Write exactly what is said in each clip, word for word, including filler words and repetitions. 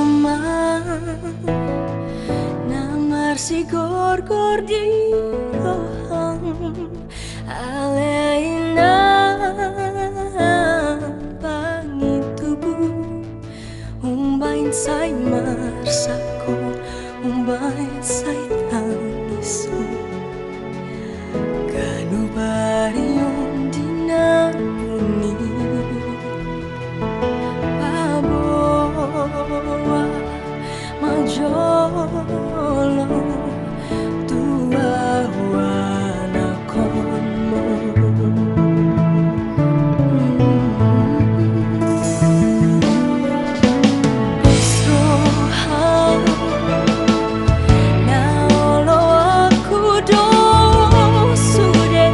Ama na marsigorgor di roham, ale inna pangintubu, umbahen sai marsangkot, umbahen sai tangis ho. Ganup ari on di na buni paboa ma jolo tu ahu anakhonmu. Pos roha na oloanku do sude.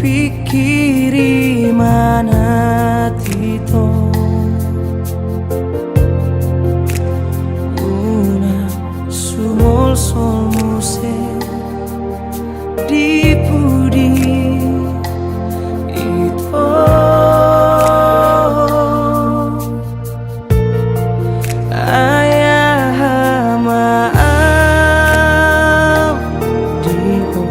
Pingkiri ma na tito. Unang sumolsol muse di pudi ito. Ai aha ma au di ho,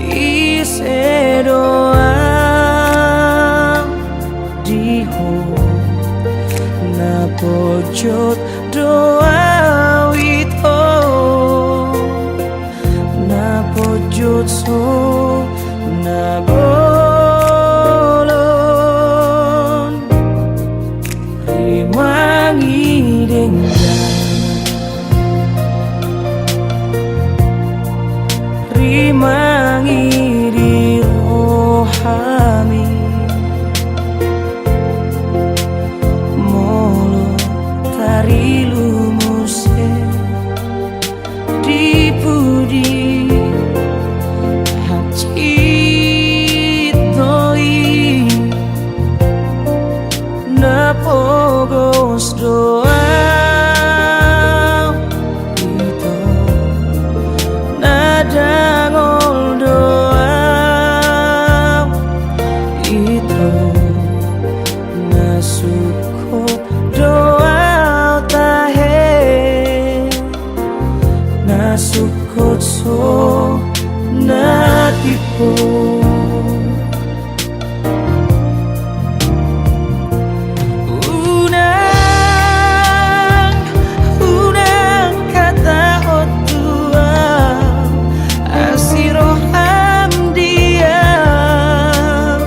ise do au di ho, na pojot do au ito, na pojot so na bolon. Rimangi denggan, rimangi di rohami, molo tarilu muse di pudi hansit do i, na pogos do au ito, na dangol do au ito, na sungkot do au tahe, na sungkot so na tipo. Unang, unang hatahon tu au, asi roham di au,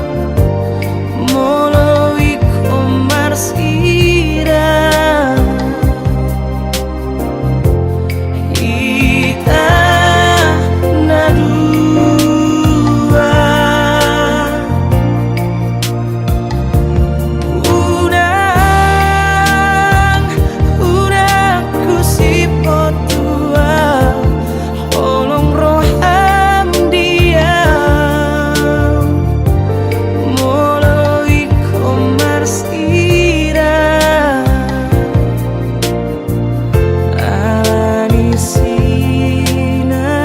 molo ingkon marsirang hita na dua. Unang, unang husiphon tu au, holong roham di au, molo ingkon marsirang ala ni sinadongan.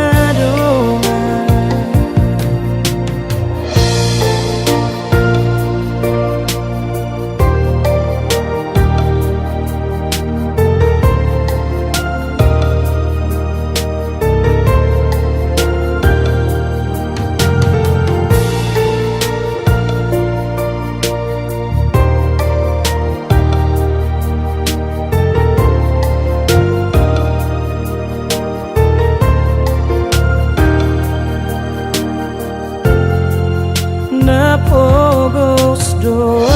Na pogos do au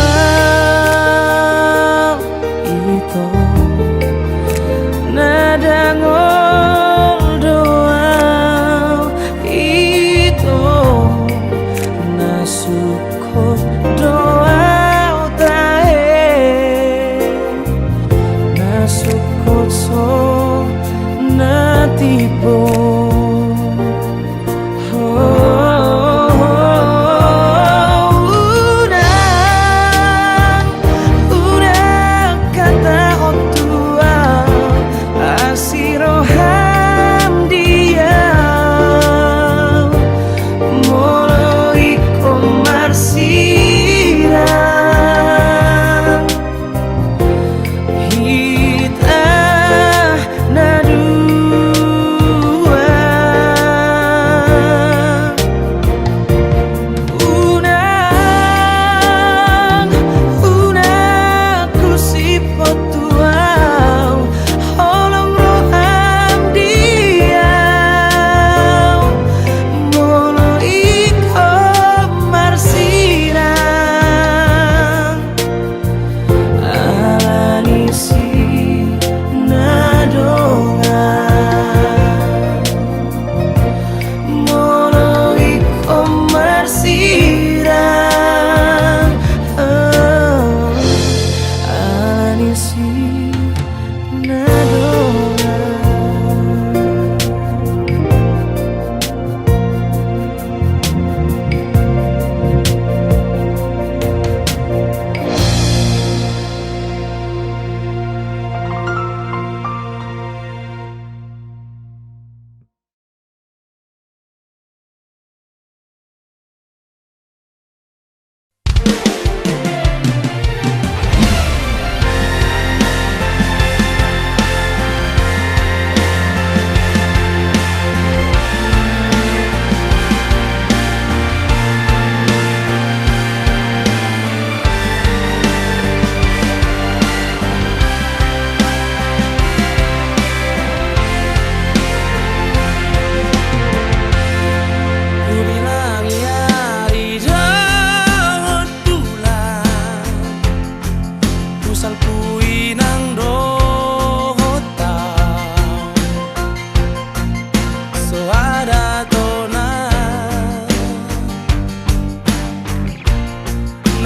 ito, na dangol do au ito, na sungkot do au tahe, na sungkot so na tipo.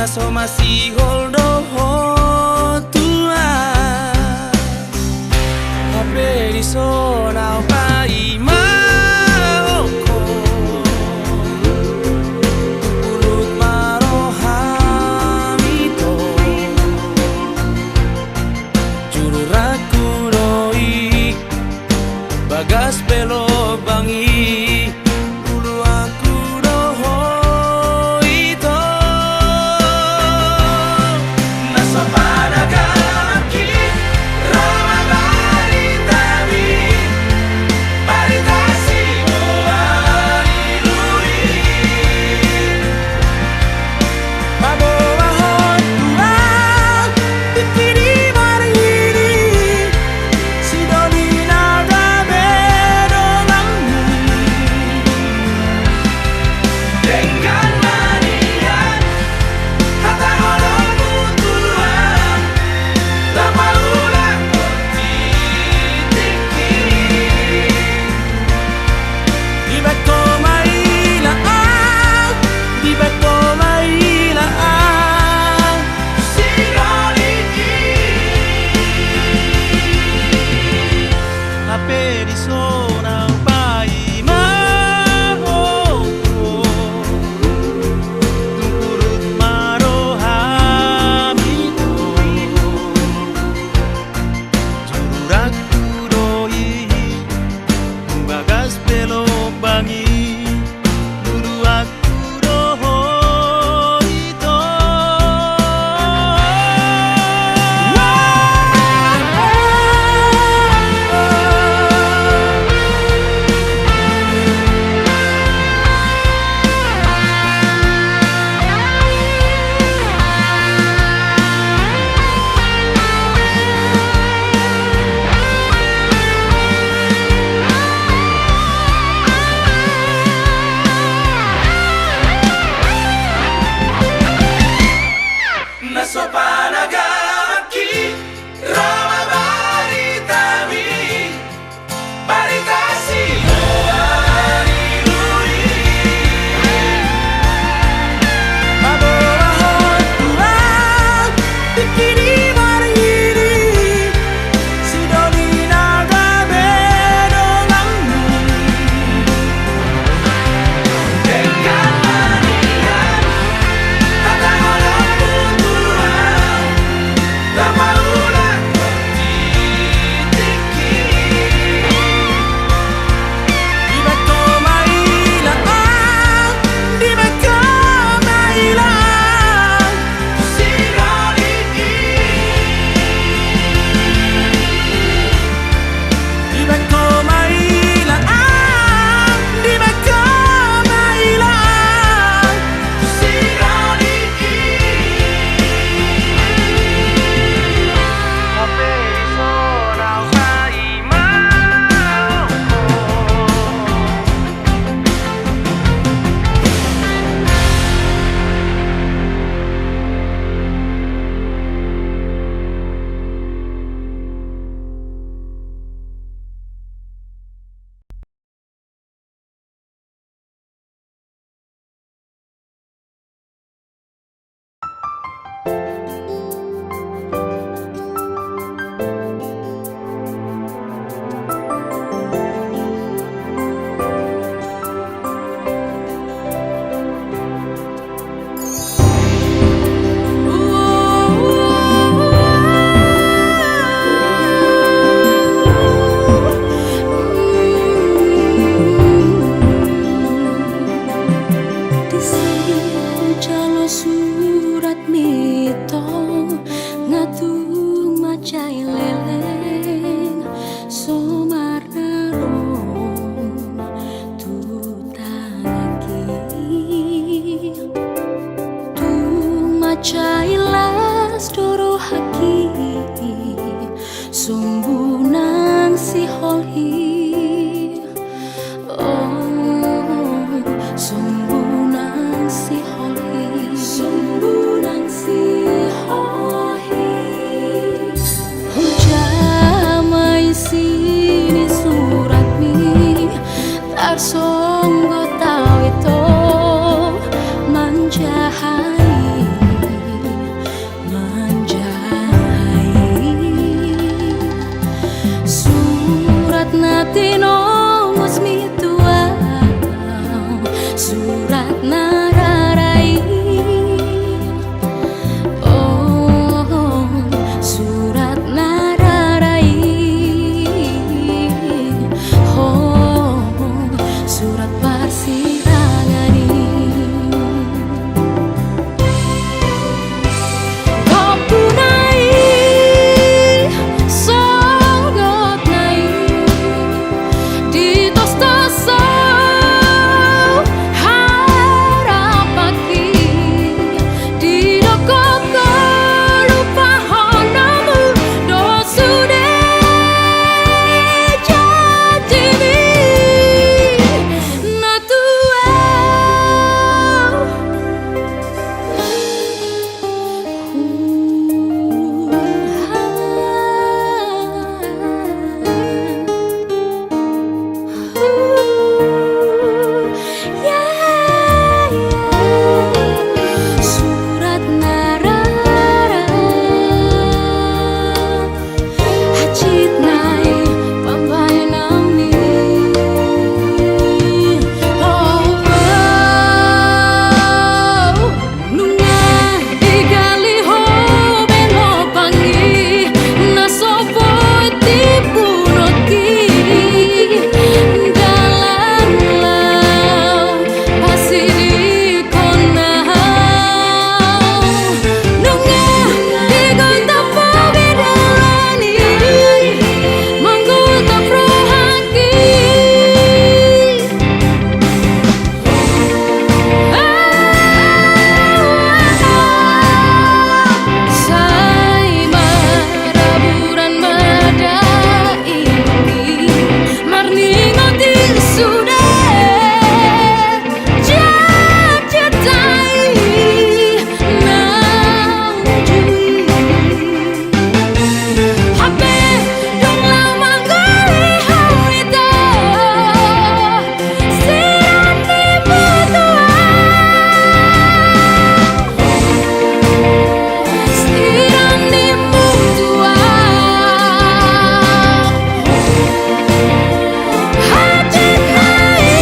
Na so masihol do ho Tuhan. Hape dison ahu paima ho. Turut ma roham ito. Jururakku do i, bagas pe lobang i. Luluanku do ho ito. Na so panagamanki ro ma baritami, barita simual ilu i. Paboahon Tuhan, tingki di marhini, sidoli na gabe donganmu. Denggan ma nian hata holongmu Tuhan, na paulak ho di tingki. Dibahen ho ma ila ahu, dibahen ho ma ila ahu. Sidoli i. Hape dison ahu paima ho. Turut ma roham ito. Jururakku do i, bagas pe lobang i. Luluanku do ho ito. Na so panagamanki ro ma baritami, barita simual ilu i. Paboahon Tuhan, tingki di marhini, sidoli na gabe donganmu. Denggan ma nian hata holongmu Tuhan, na paulak ho di tingki. Dibahen ho ma ila ahu, dibahen ho ma ila ahu. Sidoli i. Dibahen ho ma ila ahu, dibahen ho ma ila ahu. Sidoli i. Hape dison ahu paima ho. Disi hujalo suratmi tong, nga tung mansai leleng so mardaron tu tanganki. Tung mansai las do rohangki, sumbu nang sihol i. Oh, sumbu nang sihol i, sumbu nang sihol i. Hujama isi ni suratmi, tarsonggot ahu ito manjahai. Sirangan i. Tompuna i songgotna i, ditostos harapanki, didok ho lupahon hamu do sude janjimi, na tua. Surat na rara, hansit nai pambahenanmi. Oh, oh. Nunga digali ho be lopang i, na so boi timbunonki dalan lao pasidinghon au. Nunga digotap ho be dalan i, manggotap rohangki. Sai maraburan ma da i, marningot i sude. Jatjat i naung jui. Hape dung laho mangoli ho ito, siran nimmu tu ahu. Siran nimmu tu ahu. Hansit nai.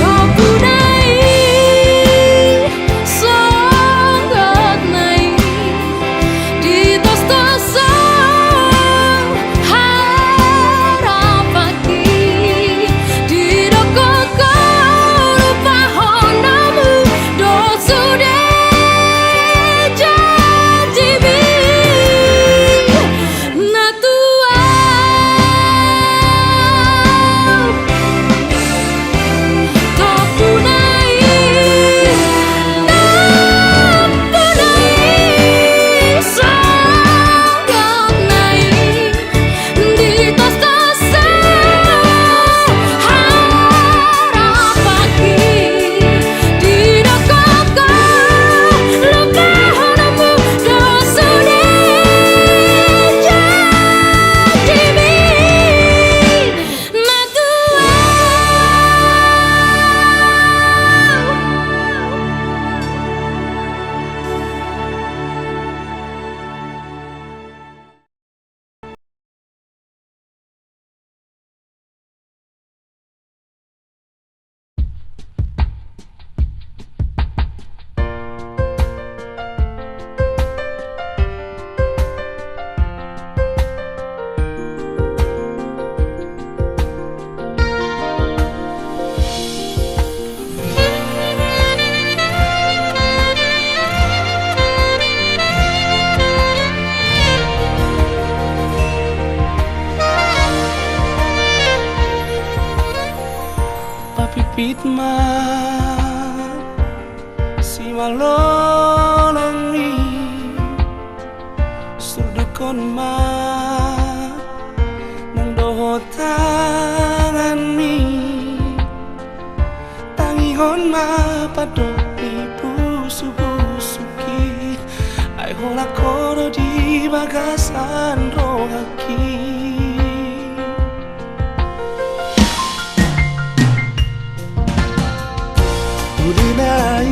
Tompuna i, songgotna i, ditostos harapanki, didok ho lupahon hamu do sude janjimi, na tua. Tompuna i, tompuna i, songgotna i, ditostos harapanki, didok ho lupahon hamu do sude janjimi, na tua. Papitpit ma simalolongmi, surdukhon ma nang dohot tanganmi. Tangihon ma pandok ni busukbusukki, ai holan ho do di bagasan rohangki. Uli nai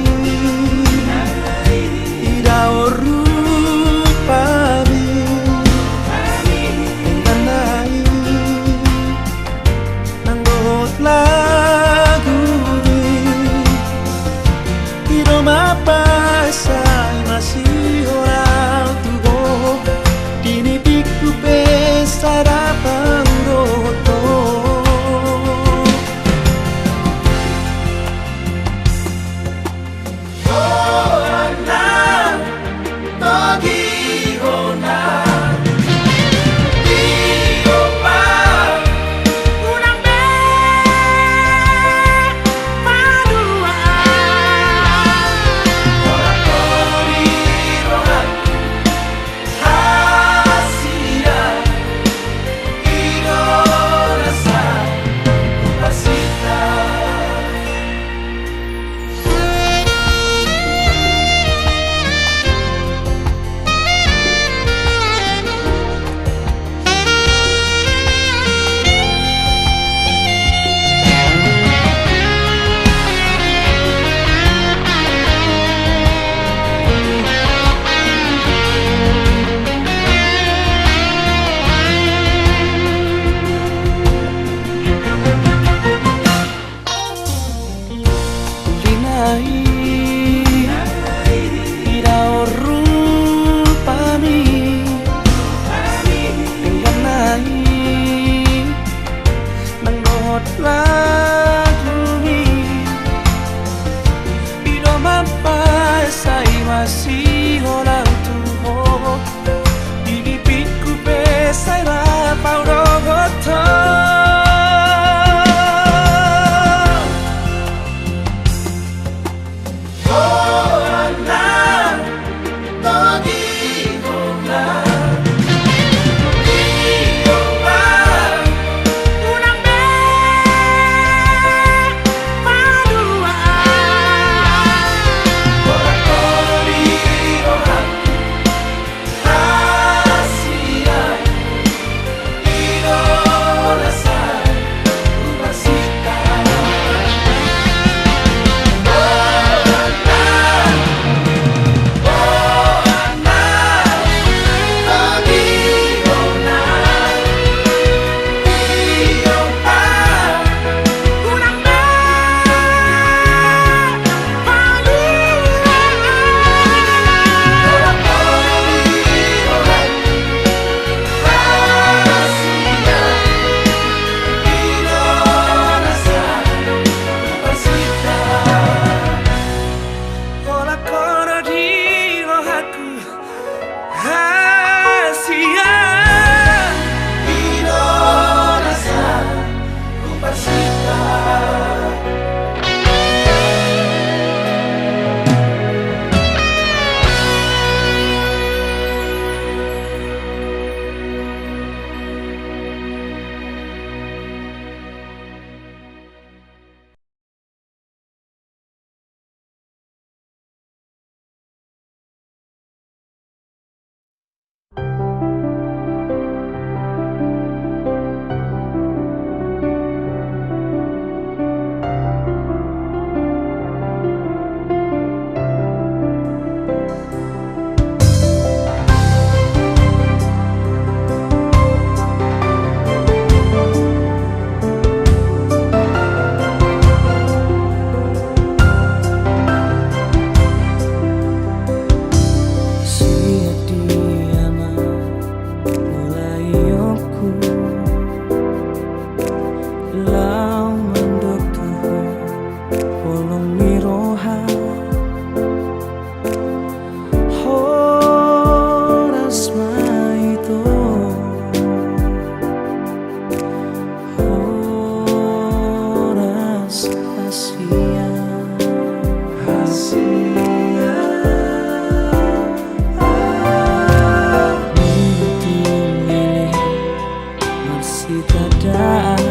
Sitandaan,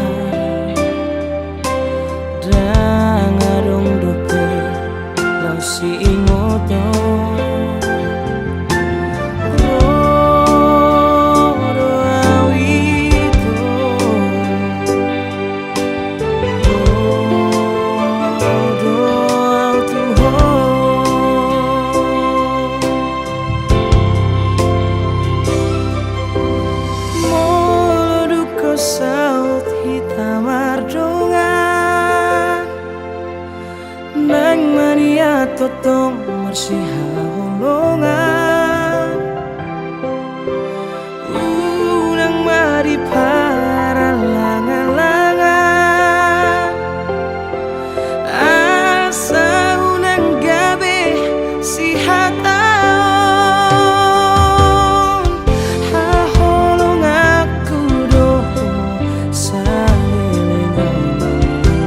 ndang adong dope laos siingot on. Ro do au ito, ro do au tu ho. Molo dung saut hita mardongan, naeng ma nian tongtong marsihaholongan. Unang ma diparallangallangan, asa unang gabe sihataon. Haholonganku do ho saleleng au mangolu,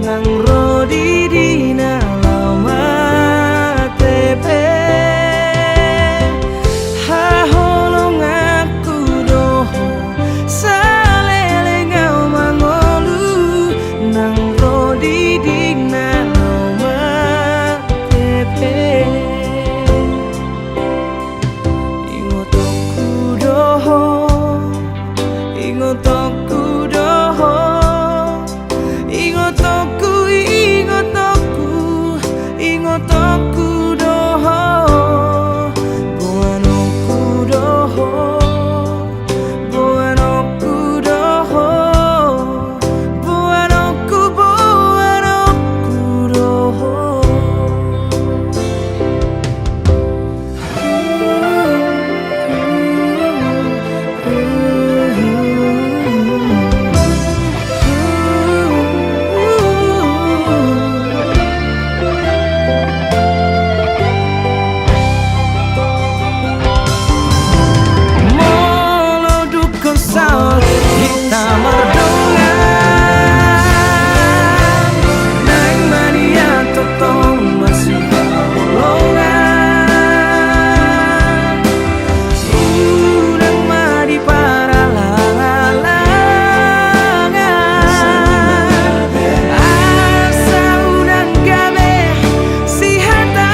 nang ro di dina laho mate pe. Haholonganku do ho saleleng au mangolu, nang ro di dina laho mate pe. Ingotonku do ho, ingotonku do ho, ingotonku, ingotonku, ingotonku do ho. Boanonku do ho, boanonku do ho, boanonku, boanonku do ho. Molo dung saut hita mardongan, naeng ma nian tongtong marsihaholongan. Unang ma diparallangallangan, asa unang gabe sihataon.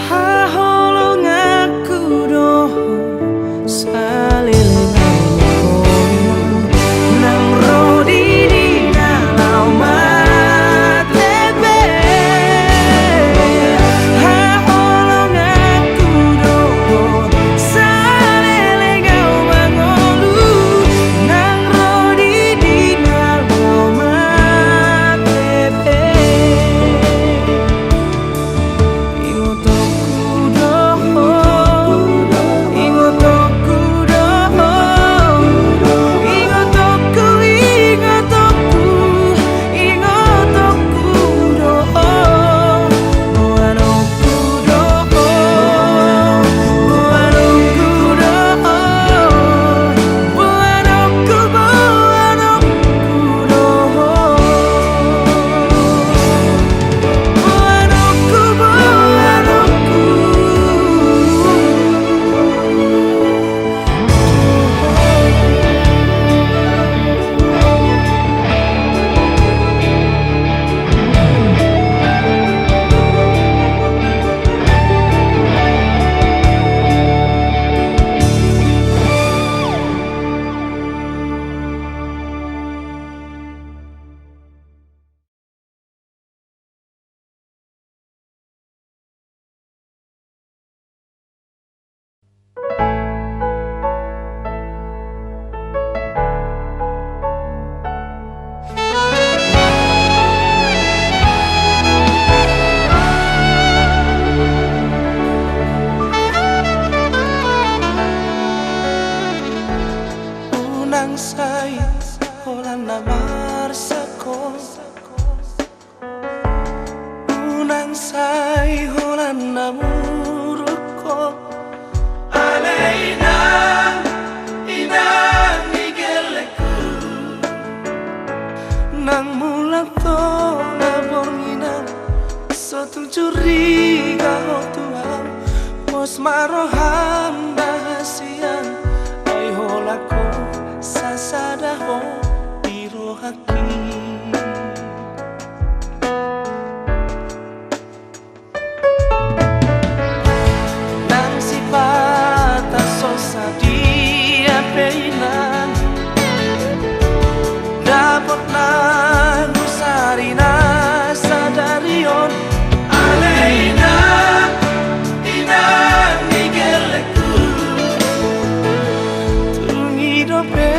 Haholonganku do ho saleleng au mangolu, nang ro di dina laho mate pe. Haholonganku do ho saleleng au mangolu, nang ro di dina laho mate pe. Ingotonku do ho, ingotonku do ho, ingotonku, ingotonku, ingotonku do ho. Boanonku do ho, boanonku do ho, boanonku, boanonku do ho. Unang sai holan na marsangkot, unang sai holan na muruk ho. Ale inang, inang ni gellengku, nang mulak tu na borngin, so tung curiga ho tu ahu. Ma roham da hasian, ai holan ho sasada ho di rohangki. Nang sipata so sadia pe inang, dapot nang husarina sadari on. Ale inang, inang ni gellengku, tung i dope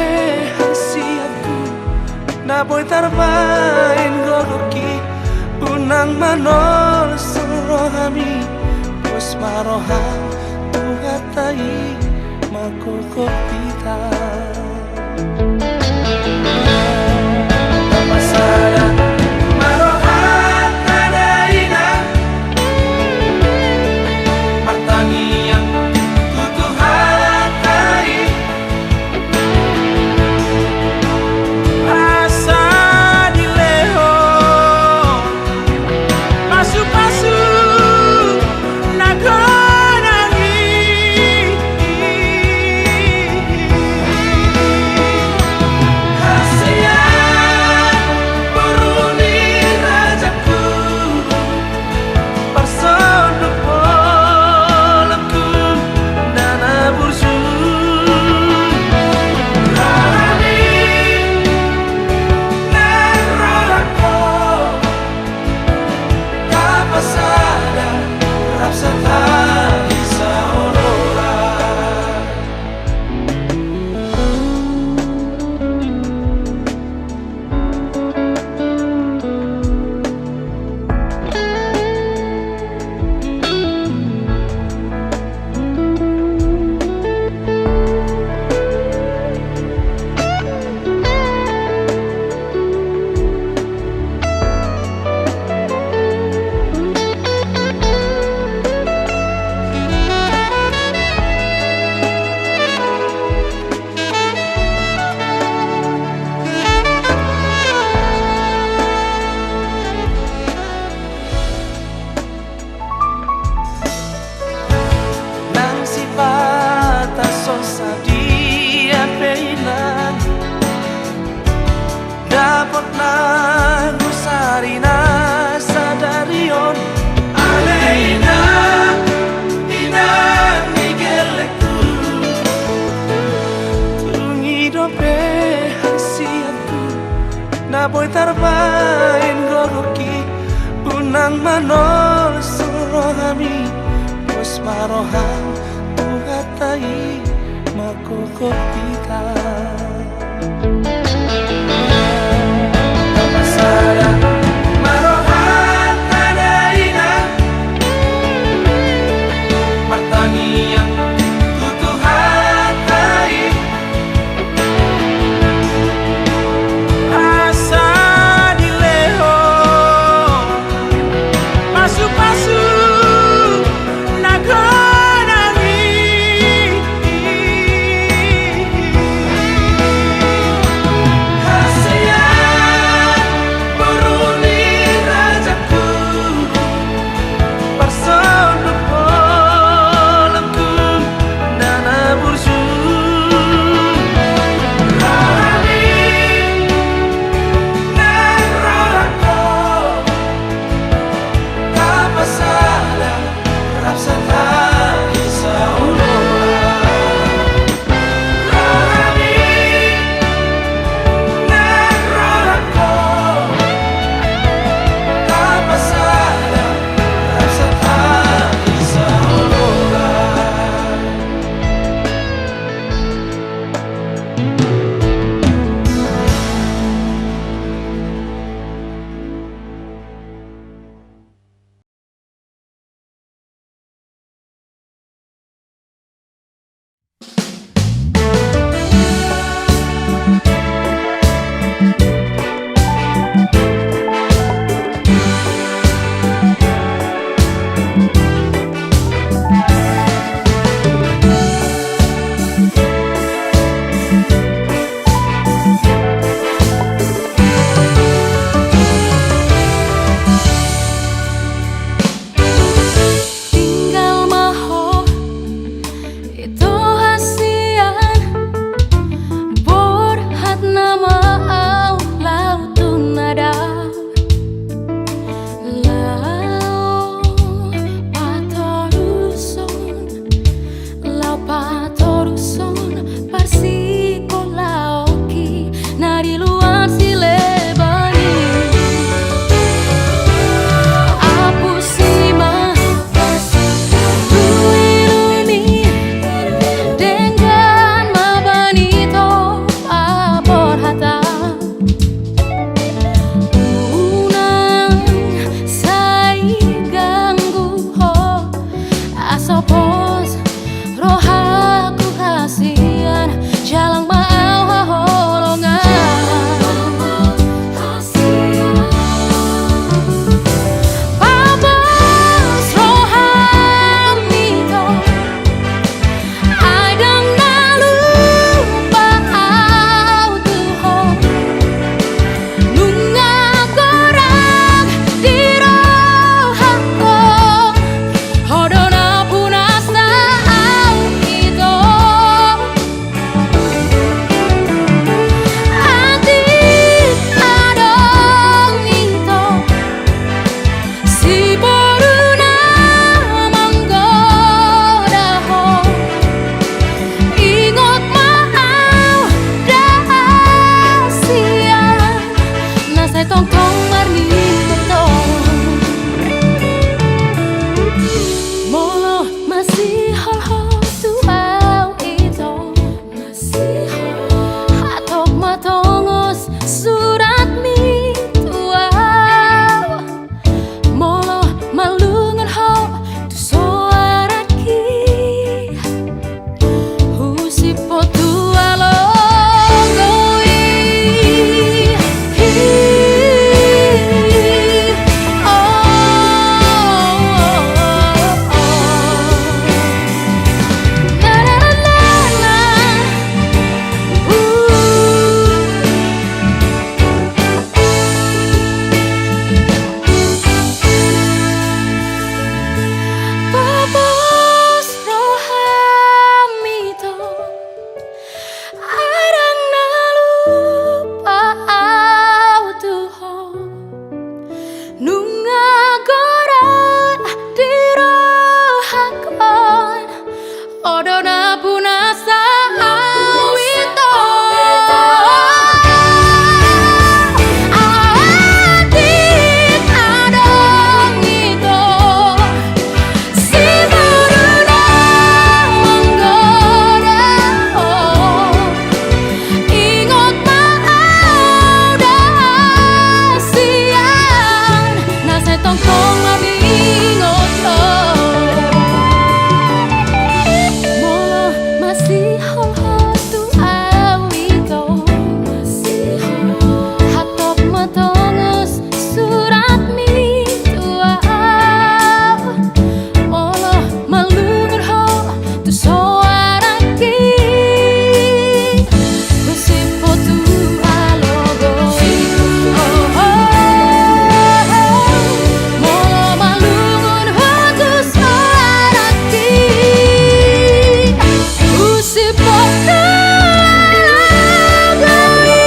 hasianku na boi tarbahen goarki. Unang manolsol rohami, pos ma roham tu hata i manggokhon hita. Tapasada ma rohanta da inang, martangiang tu Tuhanta i, asa dilehon pasupasu na godang i. Hasian boru ni rajangku, parsonduk bolonku na na burju. Rohami nang rohangku, tapasada rap sahat di saoloan. Nang sipata so sadia pe inang, dapot nang husarina sadari on. Ale inang, inang ni gellengku, tung i dope hasianku na boi tarbahen goarki. Unang manolsol rohami, pos ma roham tu hata i manggokhon hita. Tapasada ma rohanta da inang, martangiang tu Tuhanta i, asa dilehon pasupasu na godang i. Dona punasa au ito. Atik adong ito. Si boru na manggoda ho. Ingot ma au da sian na sai tongtong mamingot ho. Molo masihol ho tu au ito, hatop ma tongos suratmi tu au. Molo malungun ho tu soarangki, husip ho tu alogo i. Molo malungun ho tu soarangki, husip ho tu alogo i.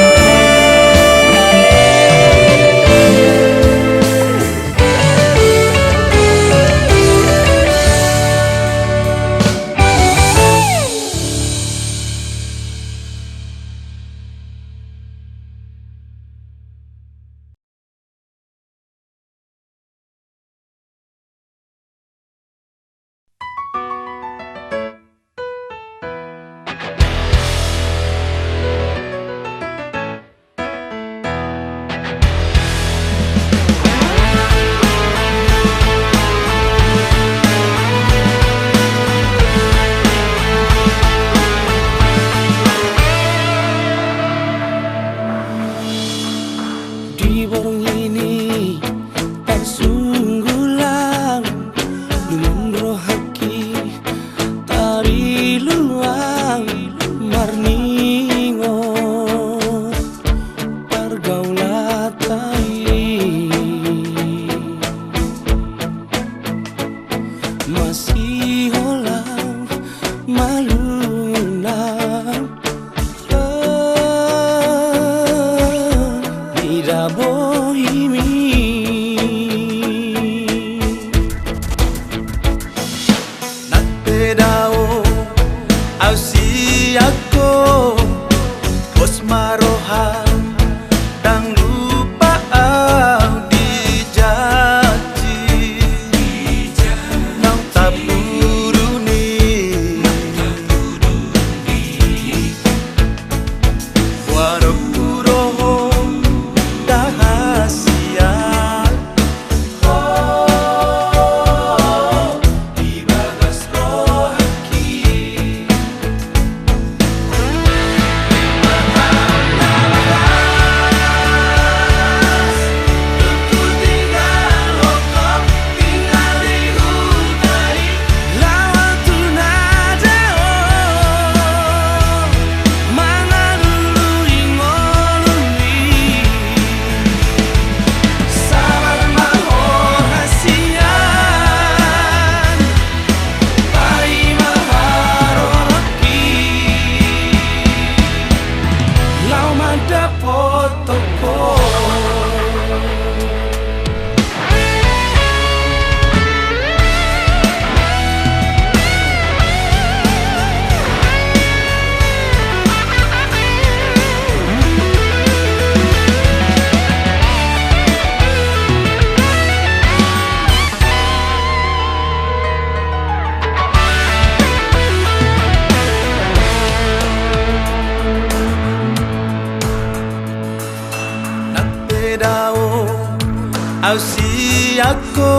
Di borngin i tarsunggulang, lungun rohangki tariluang marningot pargaulanta i. Masihol au malungun au mida bohimi. Nang pe dao au sian ho, pos ma roham, ndang lupa au di janji. Naung tapudun i, huadop hu do ho da hasian. Laho tu na dao mangalului ngolumi. Sabar ma ho hasian, paima haroroanki, laho mandapothon ho. Nang pe dao au sian ho,